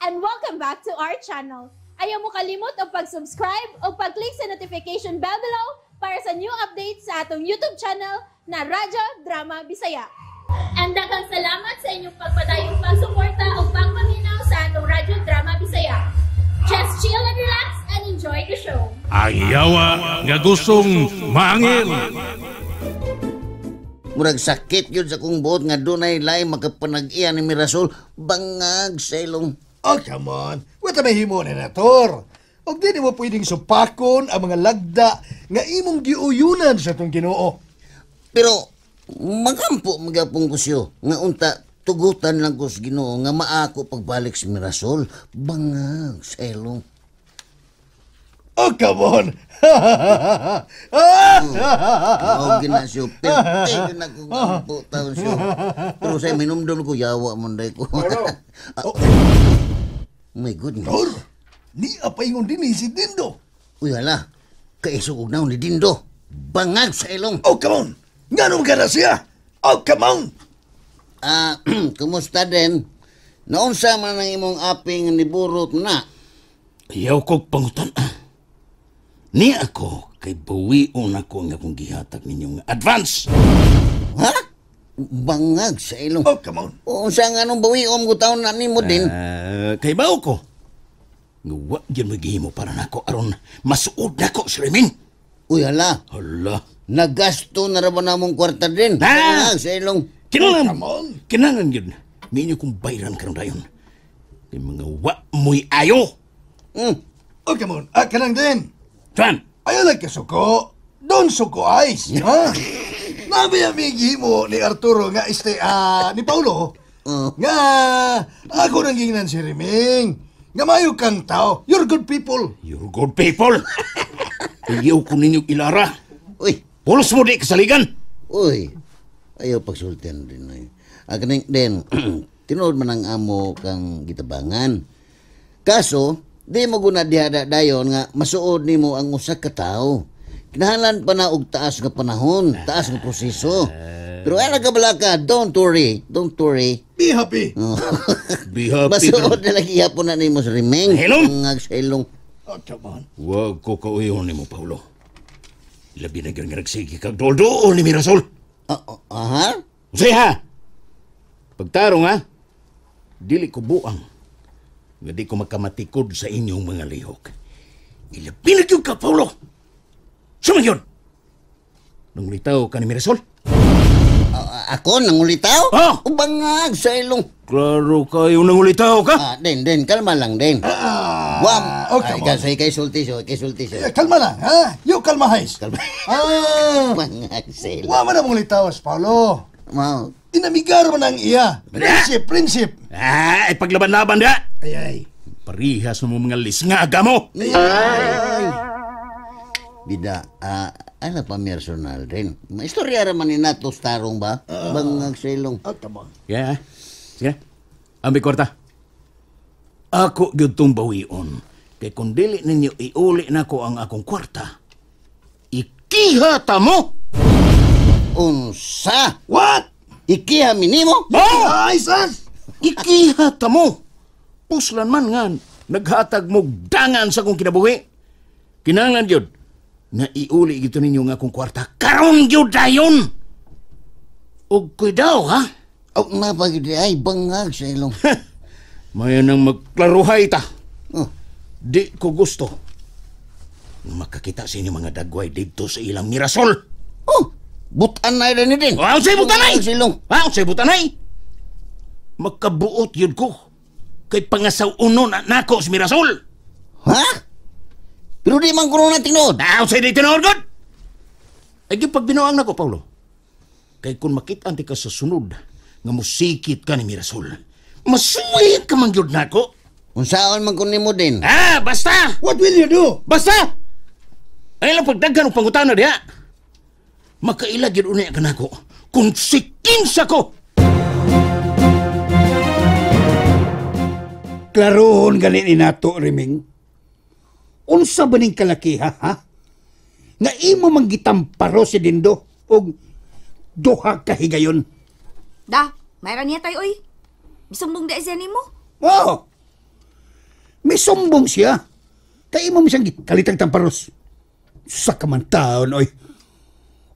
And welcome back to our channel. Ayaw mo kalimot og pag-subscribe o pag-click sa notification bell below para sa new updates sa atong YouTube channel na Radyo Drama Bisaya. And daghang salamat sa inyong pagpadayong pagsuporta o pagpaminaw sa atong Radyo Drama Bisaya. Just chill and relax and enjoy the show. Ang yawa nga gustong maangil. Murag sakit yun sa kong buot nga dunay lain makapanag-iya ni Mirasol, bangag sa ilong. Oh, come on. Wa ta mahimo ni Nator. Og di mo pwedeng supakon ang mga lagda nga imong giuyunan sa atong Ginoo. Pero magampo magyapon ko siyo nga unta tugutan lang ko sa Ginoo nga maako pagbalik si Mirasol, bangag sa ilong. Oh, come on. Mao gina siyo. Perte yun ako gampo taon siyo. Pero sa minumdum ko, yawa mo day ko. Ah, Oh, my goodness. Tor, ni apaingon din ni si Dindo. Uy, hala. Kaisog og naon ni Dindo. Bangag sa ilong. Oh, come on. Nganong ka na siya? Oh, come on. Ah, kumusta din? Naunsa man ang imong aping niburot na? Ayaw kog pangutan. Ni ako kay bawion ako ang akong gihatag ninyo nga advance. Ha? Bangag sa ilong. Oh, come on. Unsa nga nung bawiom ko taon na nimo din? Kay bao ko. Nga wa gyud maghimo para nako aron masuod nako si Reming. Uy, hala. Hala. Nagasto na ra ba namong kwarta din? Ah! Bangag sa ilong. Kinahanglan, Oh, come on. kinahanglan gyud. Ninyo kong bayran karon dayon. Kay mga wa mo'y ayo. Oh, come on. Ah, kanang din. Tuan, Ayaw lang kasuko. Don't suko ice. Ha? Nabi amigi mo ni Arturo nga este ni Paulo. Nga ako nang gingnan si Reming. Nga mayo kang tao. You're good people. You're good people. Ayaw ko ninyo ilara. Uy, Pulos mo di kasaligan. Uy. Ayaw pagsultian din ay. Ah, kaning din, tinuod man ang amo kang gitabangan. Kaso, di mo guna diha dayon nga masuod nimo ang usa ka tawo. Kinahanglan pa na og taas nga panahon, taas nga proseso. Pero ay nagkabala ka, don't worry, don't worry. Be happy. Oh. Be happy. Masuod na lagi hapon na nimo sa Rimeng. Hello? Bangag sa ilong. Oh, come on. Wag ko kauyon nimo, Paulo. Labi na gyud nga nagsige kag duol ni Mirasol. Ah, ah, aha? Unsay ha? Pagtarong ha, dili ko buang nga di ko makamatikod sa inyong mga lihok. Ilabi na gyud ka, Paulo. Sumang yun. Nangulitaw ka ni Mirasol? Ah, ako nangulitaw? Oh! Bangag sa ilong. Klaro kayo nangulitaw ka. Ah, den, den, kalma lang, den. Ah, Wam. oh, come Ay, on. kasi kay sulti siya, kay sulti siya. Eh, kalma lang, ha? You kalma, Hayes. Kalma. Ah, Bangag sa ilong. wa man ang mong litawas, Paulo. Mao. Inamigar man ang iya. Friendship, friendship. Ah, ay paglaban-laban da. Ay, ay. Parihas mo mga lisngaga mo. Ay. Bida, ala pa personal din. Maistorya ra man ni nato tarong ba? Bangag sa ilong. Oh, come on. Yeah. Sige. Ambi kwarta. Ako gyud tong bawion. Kay kung dili ninyo iuli nako ang akong kwarta, ikiha ta mo! Unsa? What? Ikiha minimo? Oh! Ay, sas! Ikiha ta mo! Puslan man nga, naghatag mo dangan sa akong kinabuhi. Kinahanglan gyud nga iuli gito ninyo ang akong kwarta karon gyud dayon. Og kuidaw ha. Oh, napagid ay bangag sa ilong. Maya nang magklaruhay ta. Oh, Di ko gusto makakita sa inyo mga dagway dito sa ilang Mirasol. Oh, butan na ni din. Oh, unsay butanay? Bangag sa ilong. Ha, unsay butanay? Makabuot yun ko. Kay pangasaw-uno na nako si Mirasol. Ha? Pero di man kuno na tinuod. Ah, unsay di tinuod god? Ay gyud pagbinuang nako, Paulo. Kay kung makita ti ka sa sunod nga musikit ka ni Mirasol, masuway ka man gyud nako. Unsaon man kun nimo din? Ah, basta! What will you do? Basta! Ay lang pagdaghan og pangutana diha. Makaila gyud unya ka nako kung sikinsa ko. Klarohon gani ni nato, Reming. Unsa ba ning kalakiha, ha? Nga imo man gitamparo si Dindo og duha ka higayon. Da, mayroon niya tayo, oy. Bisumbong da siya nimo. Oh! May sumbong siya. Kay imo siyang kalitang tamparos. Sa kamantaon, oy.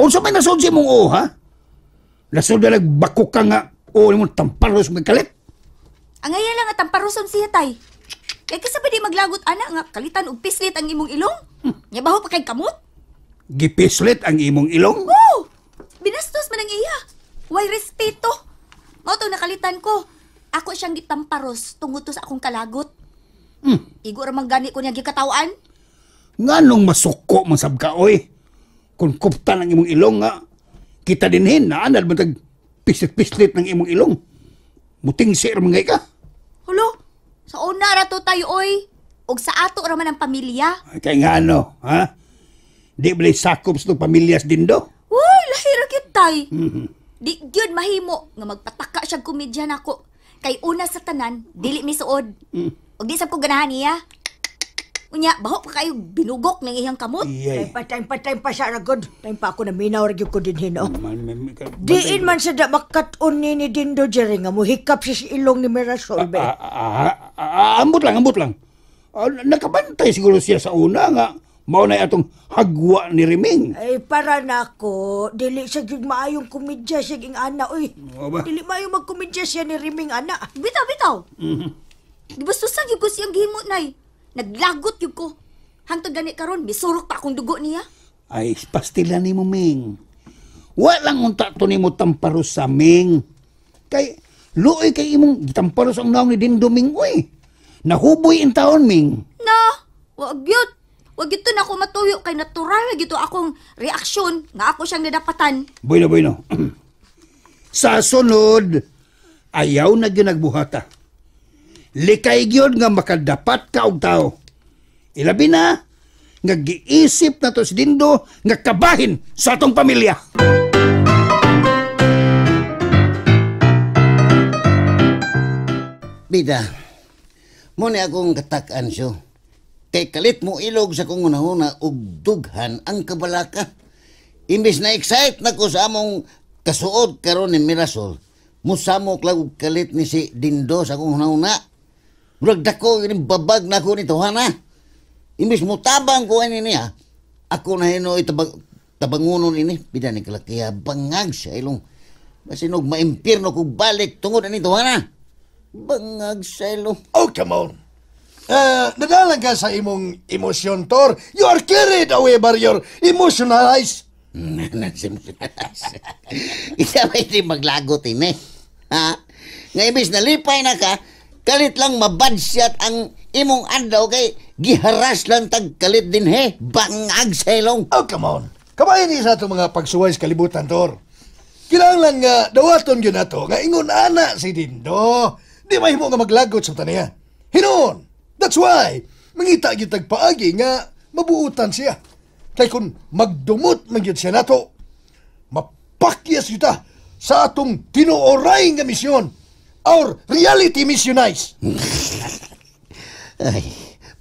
Unsa may nasod si mong oo, ha? Nasod na nagbako ka nga oo mong tamparos mga kalit. Ang ngayon lang at tamparoson siya, tay. Kay kasi ba di maglagot, ana, nga kalitan og pislit ang imong ilong? Nya baho pa kay kamot? Gipislit ang imong ilong? Oo! Binastos man ang iya. Way respeto. Mao tong nakalitan ko. Ako siyang gitamparos tungod to sa akong kalagot. Igo ra man gani ko niya gikatawan. Nganong masuko man sab ka, oy. Kung kuptan ang imong ilong nga, kita dinhin na anad man tag pislit-pislit ng imong ilong. Muting sir mga ka. Hulo, sa una ra to tayo, oy. Og sa ato ra man ang pamilya. Ay, kay nga ano, ha? Di ba sakop sa itong pamilyas din do? Uy, lahi ra gyud tay. Di gyud mahimo nga magpataka siya komedya nako. Kay una sa tanan, dili mi suod. Og di sab ko ganahan niya. Unya, baho pa kayo binugok ng iyang kamot. Iyay. Time pa, time pa siya ragod. Time pa ako na minaw ra gyud ko din hino. Diin man sa da makat-on ni Dindo Jerry nga muhikap siya sa ilong ni Mirasol be. Ambot lang, ambot lang. Nakabantay siguro siya sa una nga mao na atong hagwa ni Riming. Ay para nako, dili siya gyud maayong komedya siya ging ana oy. Oo ba? Dili maayong magkomedya siya ni Riming ana. Bitaw, bitaw. Gibastusan gyud ko siyang gihimo nay. Naglagot gyud ko. Hangtod gani karon, misurok pa akong dugo niya. Ay, pastila ni mo, Ming. Walang unta to nimo tamparos sa Ming. Kay, luoy kay imong gitamparos ang naong ni Dindo, Ming, uy. Nahuboy in taon, Ming. Na, wag gyud. Wag gyud to na ako matuyo kay natural gyud to akong reaksyon nga ako siyang nadapatan. Bueno, bueno. Sa sunod, ayaw na gyud nagbuhata. Likay gyud nga makadapat ka og tao. Ilabi na, nga giisip na to si Dindo nga kabahin sa atong pamilya. Bida, mo ni akong katakan siyo. Kay kalit mo ilog sa kong unahuna og dughan ang kabalaka. Imbis na excite na ko sa among kasuod karon ni Mirasol, musamok lang og kalit ni si Dindo sa akong hunahuna. Murag dako ini babag na ako nito, hana. Imbis mo tabang ko ani niya, ako na hinoy tabangunon ini. Bida ni kalakiha, bangag sa ilong. Basinog maimpirno kog balik tungod ani to, hana. Bangag sa ilong. Oh, come on. Nadalang ka sa imong emosyon, Tor. You are carried away by your emotionalize. Emotionalize. Isa ba hindi maglagot ini? Ha? Nga imbis nalipay na ka, kalit lang mabansyat ang imong adlaw kay giharas lang tag kalit din he. Bangag sa ilong. Oh, come on. Kabayan ni sa itong mga pagsuway sa kalibutan, Tor. Kinahanglan nga dawaton yun na to, nga ingon ana si Dindo. Di mahimo nga maglagot sa taniya. Hinuon. That's why, mangita gyud tagpaagi nga mabuutan siya. Kay kung magdumot man gyud siya nato, mapakyas gyud ta sa atong tinuoray nga misyon. Our reality missionize. Ay,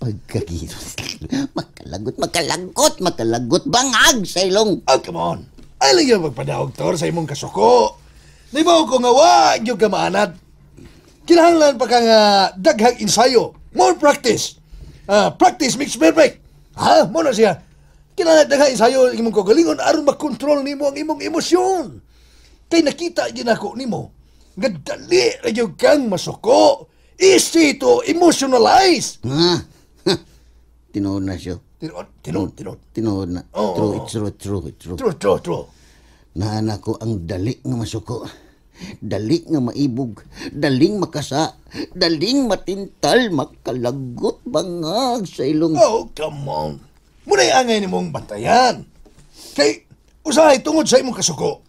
pagkagiro. Makalagot, makalagot, makalagot. Bangag sa ilong. Oh, come on. Ay lang yung magpadaog, Tor, sa imong kasuko. Naibaw ko nga wag yung kamaanad. Kinahanglan pa ka nga daghang ensayo. More practice. Practice makes perfect. Ha? Muna siya. Kinahanglan daghang ensayo imong kagalingon aron makontrol nimo ang imong emosyon. Kay nakita gyud nako nimo nga dali ra gyud kang masuko. Easy to emotionalize. Ha? Tinuod na siya. Tinuod, tinuod, tinuod. Tinuod na. Oo, True, oo. it's true, true, true. True, true, true. Naana ko ang dali nga masuko. Dali nga maibog, daling makasa, daling matintal, makalagot bangag sa ilong. Oh, come on. Muna'y angay ni mong bantayan. Kay, usahay tungod sa imong kasuko,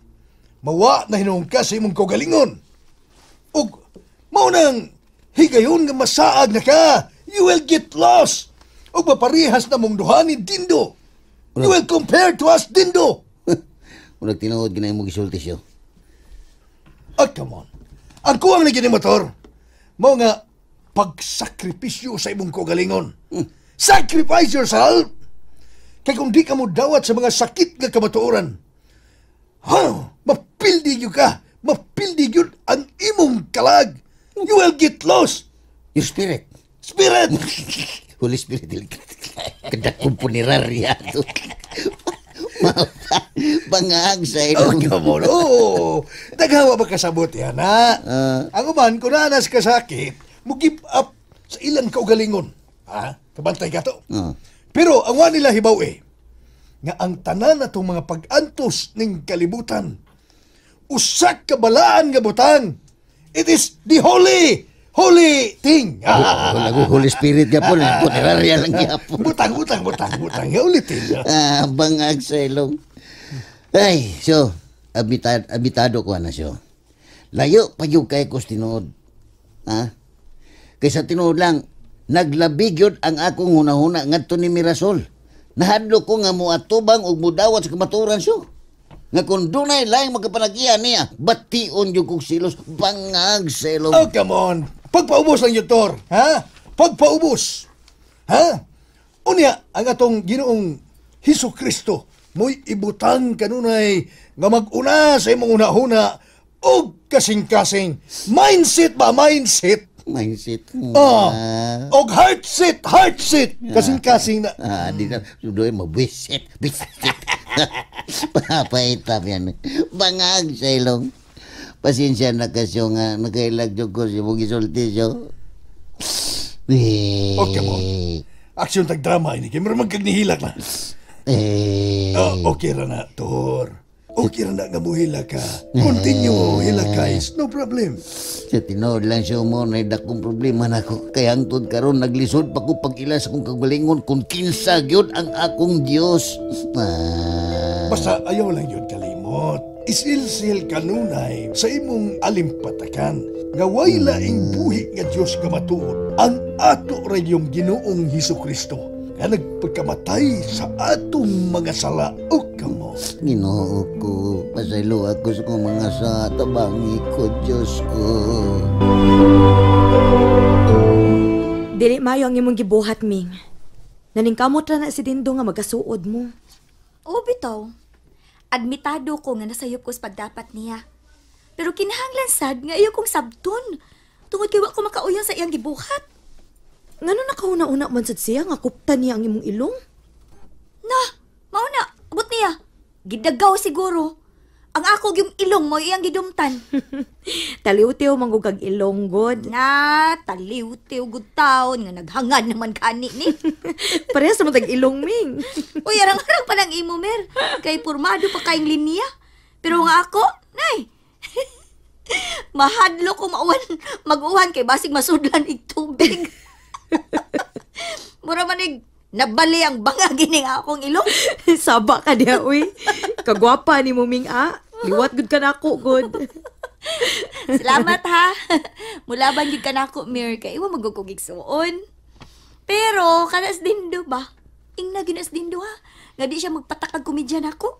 mawa na hinuong ka sa imong kaugalingon. Ug, mao nang higayon nga masaag na ka, you will get lost. Ug maparihas na mong duha ni Dindo. You will compare to us, Dindo. Murag tinuod ginay mo gisulti siyo. Oh, come on. Ang kuwang ni gini motor, mao nga pagsakripisyo sa imong kaugalingon. Sacrifice yourself! Kay kung di ka mo dawat sa mga sakit nga kamatuoran, ha, mapildi gyud ka. Mapildi gyud ang imong kalag. You will get lost. Your spirit. Spirit. Holy Spirit dili kadakong punerarya to. Bangag sa Oh, ilong. come on. Oo. Daghawa ba kasabot yan, ha? Ang uban, kung naanas ka sakit, mo give up sa ilang kaugalingon. Ha? Kabantay ka to. Pero ang wa nila hibaw eh, nga ang tanan atong mga pag-antos ning kalibutan, usak ka balaan nga butang. It is the holy, holy thing. Wala ko Holy Spirit gyapon, punerarya lang gyapon. Butang, butang, butang, butang. Holy thing. Ah, bangag sa ilong. Ay, so, abitado ko na siyo. Layo pa yung kay ko sa tinuod. Ha? Kaysa tinuod lang, naglabig yun ang akong hunahuna ngadto ni Mirasol. Nahadlo ko nga muatubang ug mudawat sa kamaturan siyo. Nga kung dunay laing magkapanagian niya, bation yung kong silos, bangag sa ilong. Oh, come on. Pagpaubos lang yun, Tor. Ha? Pagpaubos. Ha? Unya, ang atong Ginoong Hesus Kristo, mo'y ibutang kanunay nga mag-una sa imong una-una og kasing-kasing. Mindset ba? Mindset. Mindset. Oh. Og heart set, heart set. Kasing-kasing na. Ah, di na. Sudoy mo, bisit, bisit. Papaitam yan. Bangag sa ilong. Pasensya na kasyo nga, nakailag dyan ko si mong isulti siyo. Eh. Okay mo. Aksyon tag-drama ini. Kaya meron magkagnihilak na. Eh. Oh, okay ra na, Tor. Okay ra na nga muhila ka. Continue, hila guys. No problem. Sa tinuod lang siya mo, na dakong problema na ako. Kaya hangtod karon naglisod pa ko pag-ila sa kong kagalingon kung kinsa gyud ang akong Dios. Ah. Basta ayaw lang yun kalimot. Isilsil kanunay sa imong alimpatakan. Nga way laing buhi nga Dios nga matuod ang ato ra yung Ginoong Hesus Kristo nga nagpagkamatay sa atong mga sala o kamo. Ginoo ko, pasaylo ako sa kong mga sa tabangi ko, Diyos ko. Dili mayo ang imong gibuhat, Ming. Naningkamot ra na si Dindo nga magkasuod mo. Oo, bitaw. Admitado ko nga nasayop ko sa pagdapat niya. Pero kinahanglan sad nga iyo kong sabton. Tungod kay wa ko makauyon sa iyang gibuhat. Ngano nakahuna-una man sad siya nga kupta niya ang imong ilong? Na, mao na, abot niya. Gidagaw siguro. Ang ako yung ilong mo iyang gidumtan. Taliw-tiw manggug kag ilong god. Na, taliw-tiw gud taon nga naghangad naman kani ni. Parehas naman tag ilong, Ming. Uy, arang-arang pa lang imo, Mer. Kay pormado pa kayong linya. Pero nga ako, nay. Mahadlo ko mauwan, mag-uwan kay basig masudlan ig tubig. Mura man ig nabali ang banga gining akong ilong. Saba ka diha, uy. Kagwapa ni mo, Ming, ah. Liwat gud ka nako, god. Salamat ha. Mulaban gid ka nako, Mir, kay iwa magugug igsuon. Pero kanas dindo ba? Ingna ginas dindo ha. Nga di siya magpatakag komedya nako.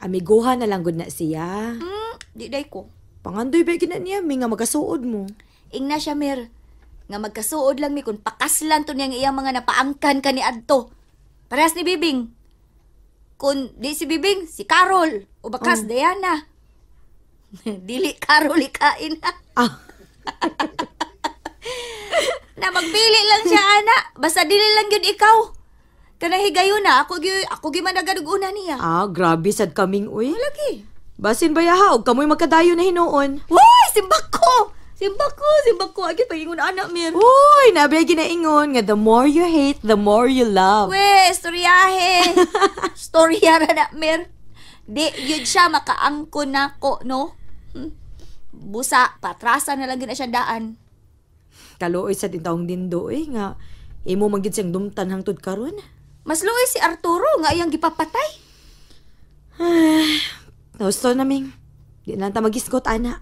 Amiguha na lang gud na siya. Di day ko. Pangandoy ba gina niya, Ming, nga magkasuod mo. Ingna siya, Mir. Nga magkasuod lang mi kung pakaslan to niyang iyang mga napaangkan kaniadto. Parehas ni Bibing. Kung di si Bibing, si Carol. O bakas, Diana. Dili Carol ikain ha. Ah. Na magpili lang siya, ana. Basta dili lang yun ikaw. Kanang higayon na, ako gyud man nagadug-una niya. Ah, grabe sad kaming, uy. Lagi. Basin ba yaha, og kamoy magkadayo na hinuon. Uy, simbak ko! Simbak ko, simbak ko. Agit pagingon anak, Mir. Uy, nabi ginaingon nga the more you hate, the more you love. We, istoryahe. Storya ra na, Mir. Di, yun siya, makaangko na ko, no? Busa, patrasa na lang yun na siya daan. Kaluoy sa taong dindo, eh, nga imo man gid siyang dumtan hangtod karon. Mas luoy si Arturo nga iyang gipapatay. Nahusto na, Ming. Di na ta magisgot, ana.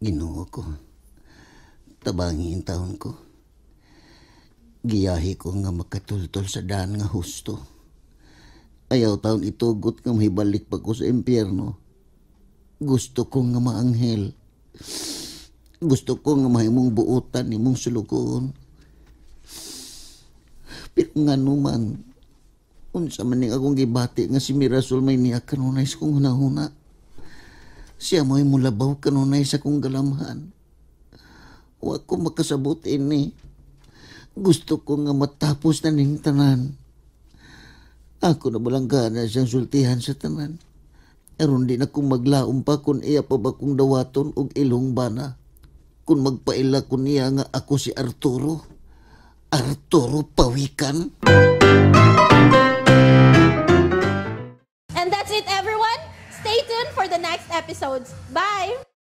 Ginoo ko. Tabangin taon ko. Giyahi ko nga makatultol sa daan nga husto. Ayaw taon itugot nga mahibalik pa ko sa impyerno. Gusto ko nga maanghel. Gusto ko nga mahimong buotan nimong sulugoon. Pero nga numan, unsa man ning akong gibati nga si Mirasol may niya kanunay sa kong hunahuna. Siya mo'y mulabaw kanunay sa kong galamhan. Wa ko makasabot ini. Gusto ko nga matapos na ning tanan. Ako na balang gana siyang sultihan sa tanan. Aron di na kong maglaom pa kung iya pa ba kong dawaton og ilong bana. Kung magpaila ko niya nga ako si Arturo. Arturo Pawikan. And that's it, everyone. Stay tuned for the next episodes. Bye!